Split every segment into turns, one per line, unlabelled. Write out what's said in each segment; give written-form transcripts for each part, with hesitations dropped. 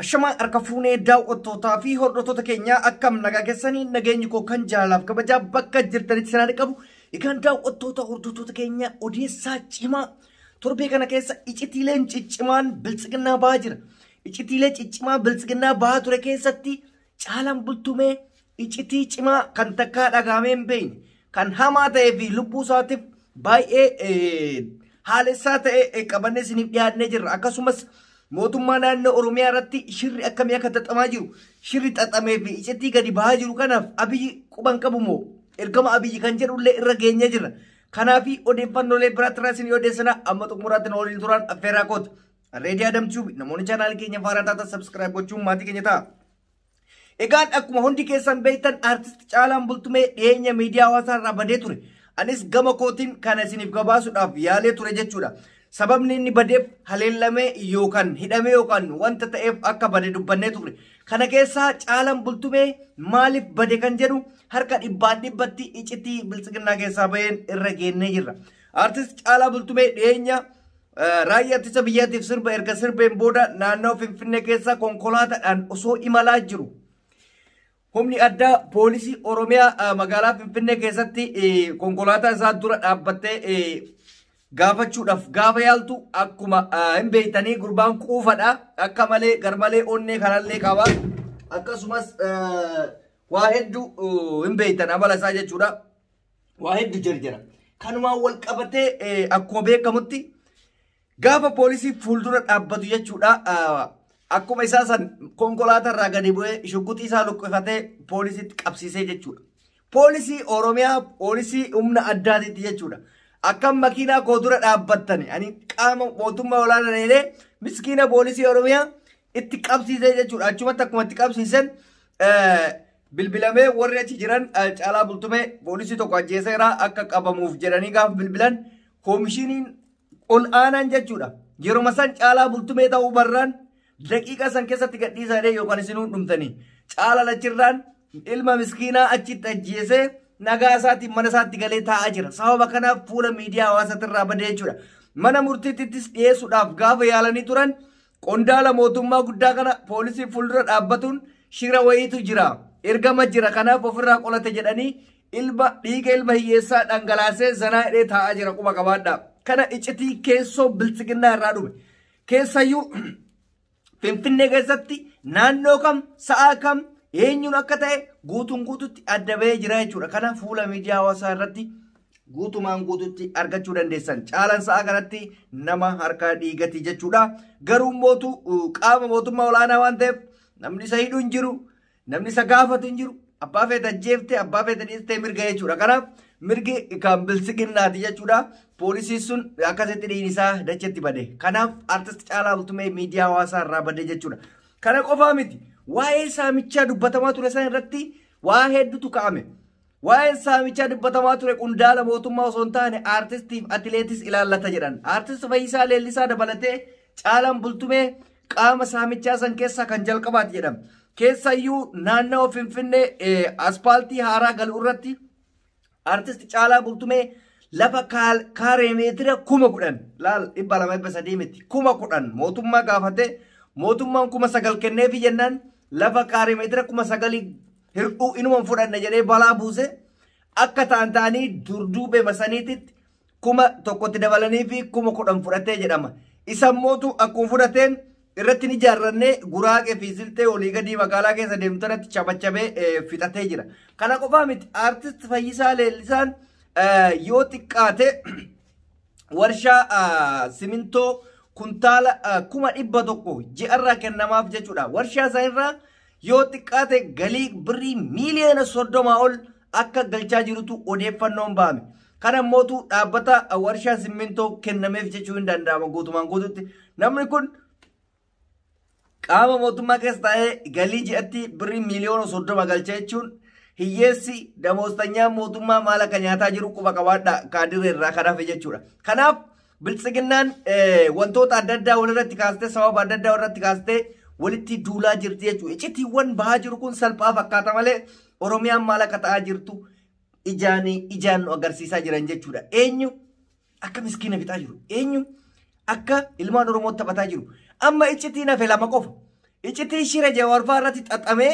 Ashamaa harka fuunee daawwattootaa fi hordoftoota keenyaa, akkam nagaa keessanii? Nageenyi koo kan jaalalaaf kabajaa bakka jirtanitti sinaa qabu. Egaan daawwattoota, hordoftoota keenya, odeessaa cimaa torbee kana keessa icitiileen ciccimaan Biltsiginnaa bahaa jira. Icitiilee ciccimaa Biltsiginnaa bahaa ture keessatti Caalaan Bultumee icitii cimaa kan takkaa dhagahamee hin beekne, kan hamaa ta'ee fi lubbuu isaatiif baay'ee haalessaa ta'e qabannee isiniif dhiyaannee jirra. Akkasumas mootummaa naannoo Oromiyaa irratti shirri akkamii akka xaxamaa jiru, shirri xaxamee fi icitii gadi bahaa jiru kanaaf Abiyyi quban qabu moo ergama Abiyyi kan jedhullee irra geenyee jirra. Kanaafi odeeffannoolee biraatti irraa isin odeessina, amma xumuraatti na waliin turan affeeraa koota. Reedii Adam Tube, namoonni chaanaal keenya faaraa taatan subscribe gochuun maatii keenya ta'a. Egaan akkuma hundi keessan beektan, Aartist Caalaan Bultumee dhiyeenya miidiyaa hawaasaa irraa badee ture. Anis gama kootiin kana isiniif gabaasuudhaaf yaalee ture jechuudha. Sababni inni badeef haleellamee yookaan hidhamee yookaan wanta ta'eef akka bade dubbannee turre. Kana keessaa Caalaan Bultumee maaliif bade kan jedhu harka dhibbaan dhibbatti icitii Biltsiginnaa keessaa baheen irra geennee jirra. Aartist Caalaa Bultumee dhiyeenya raayyaa ittisa biyyaatiif sirba erga sirbeen booda naannoo Finfinnee keessa konkolaataadhaan osoo imalaa jiru, humni addaa poolisii Oromiyaa magaalaa Finfinnee keessatti konkolaataa isaa dura dhaabbattee gaafachuudhaaf gaafa yaaltu, akkuma hin beektanii gurbaan quufadha. Akka malee garmalee onnee kanallee qaba. Akkasumas waa hedduu hin beektan amala isaa jechuudha. Waa hedduu jarjara. Kanumaan wal qabatee akkuma beekamutti gaafa poolisii fuuldura dhaabbatu jechuudha. Akkuma isaa san konkolaataa irraa gadi bu'ee shugguxii isaa luqqifatee poolisiitti qabsiisee jechuudha. Poolisii Oromiyaa, poolisii humna addaatitti jechuudha. Akkam makiinaa koo dura dhaabbattani, ani qaama mootummaa olaanaa jedhee miskiina poolisii Oromiyaa itti qabsiisee jechuudha. Achumatti akkuma itti qabsiisan bilbilamee warri achi jiran Caalaa Bultumee poolisii tokko ajjeeseera, akka qabamuuf jedhanii gaafa bilbilan, koomishiniin ol aanaan jechuudha. Yeroo san Caalaa Bultumee ta'uu barraan daqiiqa san keessatti gadhiisaa yookaan isinuu dhumtanii. Caalaa achirraan ilma miskiinaa achitti ajjeesee nagaa isaatiin mana isaatti galee taa'aa jira. Sababa kanaaf fuula miidiyaa hawaasatirraa badee jechuudha. Mana murtiittis dhiyeessuudhaaf gaafa yaalanii turan, qondaala mootummaa guddaa kana poolisii fuuldura dhaabbatuun shira wayiitu jira. Ergama jira, kanaaf ofirraa qolate jedhanii ilma dhiiga ilma hiyyeessaa dhangalaasee zanaa hidhee taa'aa jira, quba qabaadha. Kana icitii keessoo Biltsiginnaa irraa dhume. Keessayyuu Finfinnee keessatti naannoo kam, sa'aa kam, eenyuun akka ta'e guutuun guututti adda bahee jira jechuudha. Kana fuula miidiyaa hawaasaa irratti guutumaan guututti argachuu dandeessan. Caalaan sa'aa kanatti nama harka dhiigati jechuudha. Garuu mootu qaama mootummaa olaanaa waan ta'eef namni isa hidhu hin jiru, namni isa gaafatu hin jiru. Abbaa feete ajjeefte, abbaa feete dhiistee mirga jechuudha. Kanaaf mirgi kan Biltsiginnaati jechuudha. Poolisiin sun akkasitti dhiigni isaa dachetti bade. Kanaaf Aartist Caalaa Bultumee miidiyaa hawaasaa irraa bade jechuudha. Kana qofaa miti. Waa'ee saamichaa dubbatamaa ture san irratti waa hedduutu ka'ame. Waa'een saamichaa dubbatamaa ture qondaala mootummaa osoo hin taane aartistiif atileetis ilaallata jedhan. Aartist Fayyisaa Leellisaa dabalatee Caalaan Bultumee qaama saamichaa san keessaa kan jalqabaati jedhama. Keessayyuu naannawa Finfinnee aspaaltii haaraa galu irratti Aartist Caalaa Bultumee lafa kaaree meetira 10,000, laal, 200 300 miti, 10,000 mootummaa gaafate, mootummaan 9,000 kenneefi jennaan, lafa kaaree meetira 9,000 hir'uu inuma fudhanne jedhee balaa buuse. Akka ta'an ta'anii durduubee masaniititti 1,000tti dabalanii fi 10,000 fudhatee jedhama. Isa mootu akkuma fudhateen irratti ni ijaarrannee Guraaqee fi Silxee olii gadii magaalaa keessa deemtanatti chabachabee fixatee jira. Kana qofaa miti, Aartist Fayyisaa Leellisaan yoo xiqqaate warshaa simintoo kuntaala 100,000 ji'arraa kennamaaf jechuudha. Warshaa sanirraa yoo xiqqaate galii birrii miiliyoona 30 ol akka galchaa jirutu odeeffannoon bahame. Kana mootu dhaabbata warshaa simmintoo kennameef jechuu hin danda'ama guutumaan guututti. Namni kun qaama mootummaa keessa taa'ee galii ji'atti birrii miiliyoona 30 galcha jechuun, hiyyeessi damoostanyaan mootummaa maal akka nyaataa jiru quba qabaadha, kaadiree irraa kan hafe jechuudha. Kanaaf Biltsiginnaan wantoota adda addaa walirratti kaastee, sababa adda addaa walirratti kaastee walitti duulaa jirti jechuudha. Icitiiwwan bahaa jiru kun salphaa fakkaata malee Oromiyaan maal akka ta'aa jirtu ijaan ijaan nu agarsiisaa jiran jechuudha. Eenyu akka miskiina fixaa jiru? Eenyu akka ilmaan Oromoo taphataa jiru? Amma iccitiin hafe lama qofa. Iccitii shira Jawaar irratti xaxamee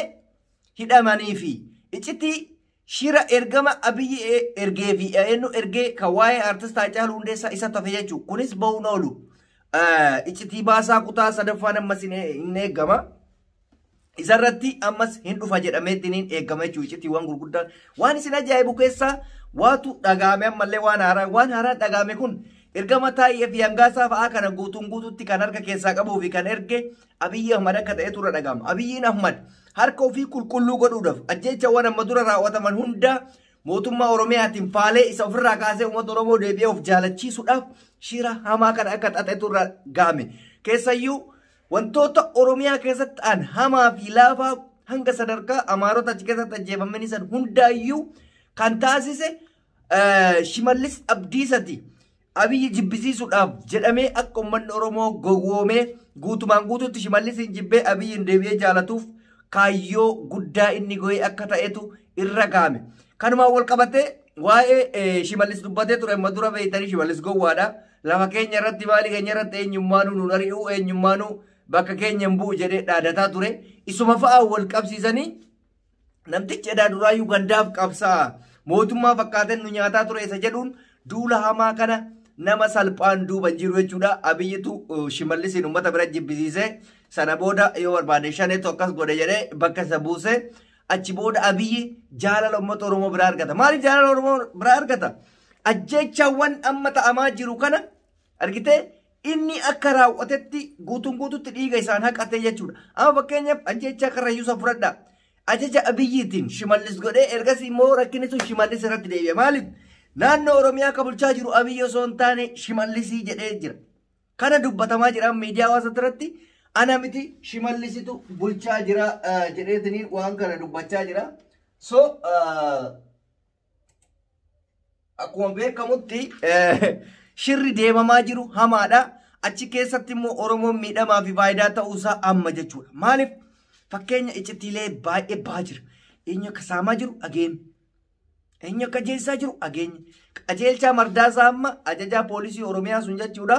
hidhamanii fi iccitii shira ergama Abiyyi ergee fi eenyu ergee kan waa'ee artist Haacaaluu Hundeessaa isa tafe jechuudha. Kunis bahuun oolu. Iccitii baasaa kutaa sadaffaan ammas hin eegama. Isarratti ammas hin dhufa jedhameetiin hin eegama jechuudha icitiiwwan gurguddaan. Waan isin ajaa'ibu keessaa waatu dhagaame ammallee waan haaraa waan haaraa dhagaame kun ergama Taayyee fi Hangaasaa fa'aa kana guutuun guututti kan harka keessaa qabuu fi kan erge Abiyyi Ahmad akka ta'etu irra dhagahama. Abiyyiin Ahmad harka ofii qulqulluu godhuudhaaf ajjeechawwan amma dura raawwataman hunda mootummaa Oromiyaatiin faalee isa ofirraa kaasee uummata Oromoo deebi'ee of jaalachiisuudhaaf shira hamaa kana akka xaxetu irra gahame. Keessayyuu wantoota Oromiyaa keessatti ta'an hamaa fi laafaa hanga sadarkaa Amaarota achi keessatti ajjeefamanii san hundaayyuu kan taasise Shimallis Abdiisati. Abiyyi jibbisiisuudhaaf jedhamee akka uummanni Oromoo gowwoomee guutumaan guutuutti Shimallis jibbee Abiyyiin deebi'ee jaalatuuf kaayyoo guddaa inni go'ee akka ta'etu irra gahame. Kanumaan wal qabatee waa'ee Shimallis dubbatee ture amma dura beeytanii Shimallis gowwaadha. Lafa keenya irratti maali keenya irratti eenyummaanuu nuun ari'uu eenyummaanuu bakka keenya hin bu'u jedhee dhaadataa ture. Isuma fa'aa wal qabsiisanii namtichi edaa duraayyuu gandaaf qabsaa mootummaa fakkaateen nu nyaataa ture isa jedhuun duula hamaa kana nama salphaan duuba hin jiru jechuudha. Abiyyitu Shimallisiin uummata bira jibbisiisee sana booda yoo barbaade shaneetu akkas godhe jedhee bakka isa buuse achi booda Abiyyi jaalala uummata Oromoo biraa argata. Maaliif jaalala Oromoo biraa argata? Ajjeechaawwan amma ta'amaa jiru kana argitee inni akka raawwatetti guutuun guututti dhiiga isaan haqate jechuudha. Amma fakkeenyaaf ajjeechaa Karrayyuu isa fudhadhaa. Ajaja Abiyyiitiin Shimallis godhee ergasii immoo rakkinni sun Shimallis irratti deebi'e. Maaliif? Naannoo Oromiyaa kan bulchaa jiru Abiyyi osoo hin taane Shimallisii jedhee jira. Kana dubbatamaa jira miidiyaa hawaasaa irratti. Ana miti Shimallisitu bulchaa jira jedheetiniin waan kana dubbachaa jira. So akkuma beekamutti shirri deemamaa jiru hamaadha. Achi keessatti immoo Oromoon miidhamaa fi faayidaa ta'uusaa amma jechuudha. Maaliif? Fakkeenya iccitiilee baay'ee bahaa jira. Eenyu akka saamaa jiru dhageenya. Eenyu akka ajjeesaa jiru dhageenya. Qajeelchaa Mardaasaa amma ajajaa poolisii Oromiyaa sun jechuudha.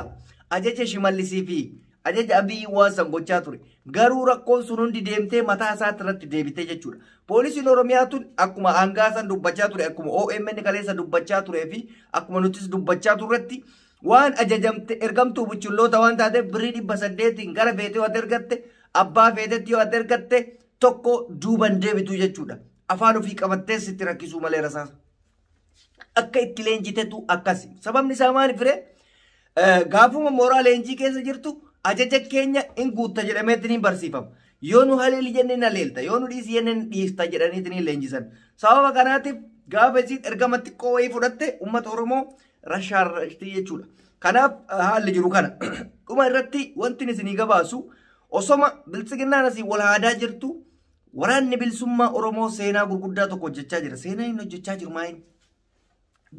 Ajaja Shimallisii fi ajaja Abiyyi waan san gochaa ture. Garuu rakkoon sun hundi deemtee mataa isaatti irratti deebitee jechuudha. Poolisiin Oromiyaa tun akkuma Hangaasan dubbachaa ture, akkuma OMN kaleessa dubbachaa turee fi akkuma nutis dubbachaa turretti waan ajajamte ergamtuu buchulloota waan taateef birrii 800 gara feetee yoo ergatte abbaa feetetti yoo ergatte tokko duuban deebitu jechuudha. Afaan ofii qabattee sitti rakkisuu malee rasaasa. Akka itti leenjitetu akkasi. Sababni isaa maaliif ree? Gaafuma mooraa leenjii keessa jirtu ajaja keenya hin guutta jedhameetiin hin barsiifama. Yoo nu haleeli jennee na leelta, yoo nu dhiisi jennee dhiista jedhaniitiin hin leenjisan. Sababa kanaatiif gaafa isiin ergama xiqqoo wayii fudhatte uummata Oromoo rashaarratti jechuudha. Kanaaf haalli jiru kana. Dhuma irratti wanti isinii gabaasu osoma biltsiginnaan asii wal haadaa jirtu waraanni bilisummaa Oromoo seenaa gurguddaa tokko hojjechaa jira. Seenaa inni hojjechaa jiru maali?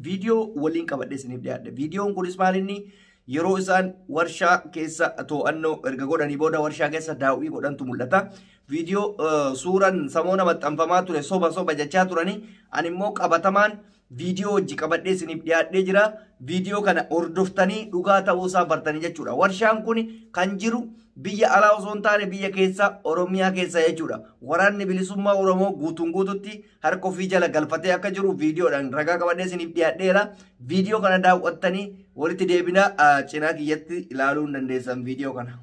Viidiyoo waliin qabadhee isiniif dhiyaadhe. Viidiyoon kunis maal inni yeroo isaan warshaa keessa to'annoo erga godhanii booda warshaa keessa daawwii godhantu mul'ata. Viidiyoo suuraan samoona maxxanfamaa ture soba soba jechaa turanii ani immoo qabatamaan viidiyoo hojii qabadhee isiniif dhiyaadhee jira. Viidiyoo kana hordoftanii dhugaa ta'uusaa bartanii jechuudha. Warshaan kun kan jiru biyya alaa osoo hin taane biyya keessa Oromiyaa keessa jechuudha. Waraanni bilisummaa Oromoo guutuun guututti harka ofii jala galfatee akka jiru viidiyoodhaan ragaa qabadhee isiniif dhiyaadheera. Viidiyoo kana daawwattanii walitti deebina cinaa kiyyatti ilaaluu hin dandeessan viidiyoo kana.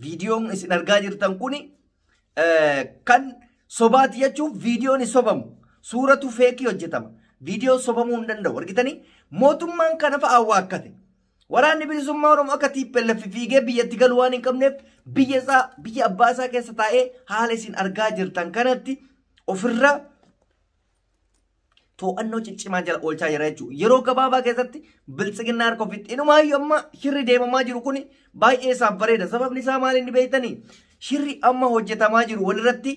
Viidiyoon isin argaa jirtan kuni kan sobaati jechuun viidiyoon hin sobamu. Suuratu feekii hojjetama. Viidiyoon sobamuu hin danda'u. Argitanii mootummaan kana fa'aa waakkate. Waraanni bilisummaa Oromoo akka TPLF fiigee biyyatti galuu waan hin qabneef biyya isaa biyya abbaa isaa keessa taa'ee haala isin argaa jirtan kanatti ofirra to'annoo ciccimaa jala oolchaa jira jechuudha. Yeroo gabaabaa keessatti biltsiginnaa harka ofiitti inumaayyuu amma shirri deemamaa jiru kun baay'ee isaaf bareeda. Sababni isaa maal inni beektanii? Shirri amma hojjetamaa jiru walirratti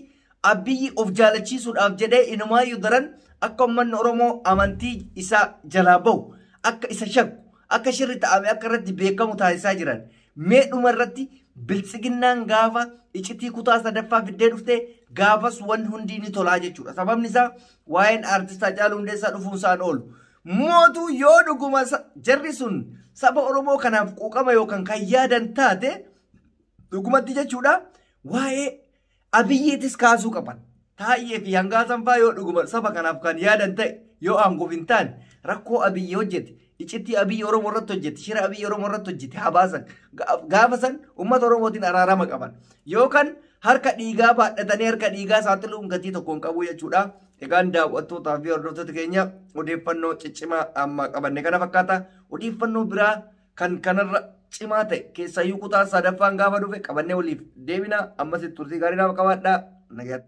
Abiyyi of jaalachiisuudhaaf jedhee inumaayyuu daran akka uummanni Oromoo amantii isaa jalaa bahu, akka isa shakku, akka shirri ta'ame akka irratti beekamu taasisaa jiran. Mee dhuma irratti biltsiginnaan gaafa iccitii kutaa sadaffaa fiddee dhuftee gaafas wanni hundi ni tolaa jechuudha. Sababni isaa waa'een aartist Haacaaluu Hundeessaa dhufuun isaan oolu. Mootuu yoo dhuguma jarri sun saba Oromoo kanaaf quuqama yookaan kan yaadan taate dhugumatti jechuudha waa'ee Abiyyiitis kaasuu qaban. Taayyee fi Hangaasan fa'aa yoo dhuguma saba kanaaf kan yaadan ta'e yoo aangoof hin taane rakkoo Abiyyi hojjete, iccitii Abiyyi Oromoo irratti hojjete, shira Abiyyi Oromoo irratti hojjete haa baasan. Gaafa san uummata Oromootiin araarama qaban. Yookaan harka dhiigaa baadhatanii harka dhiigaa saaxiluun gatii tokko hin qabu jechuudha. Egaan daawwattootaa fi hordoftoota keenya, odeeffannoo ciccimaa amma qabanne kana fakkaata. Odeeffannoo biraa kan kanarra cimaa ta'e keessayyuu kutaa sadaffaan gaafa dhufe qabannee waliif deebina. Ammas turtii gaarii naaf qabaadhaa. Nagaatti.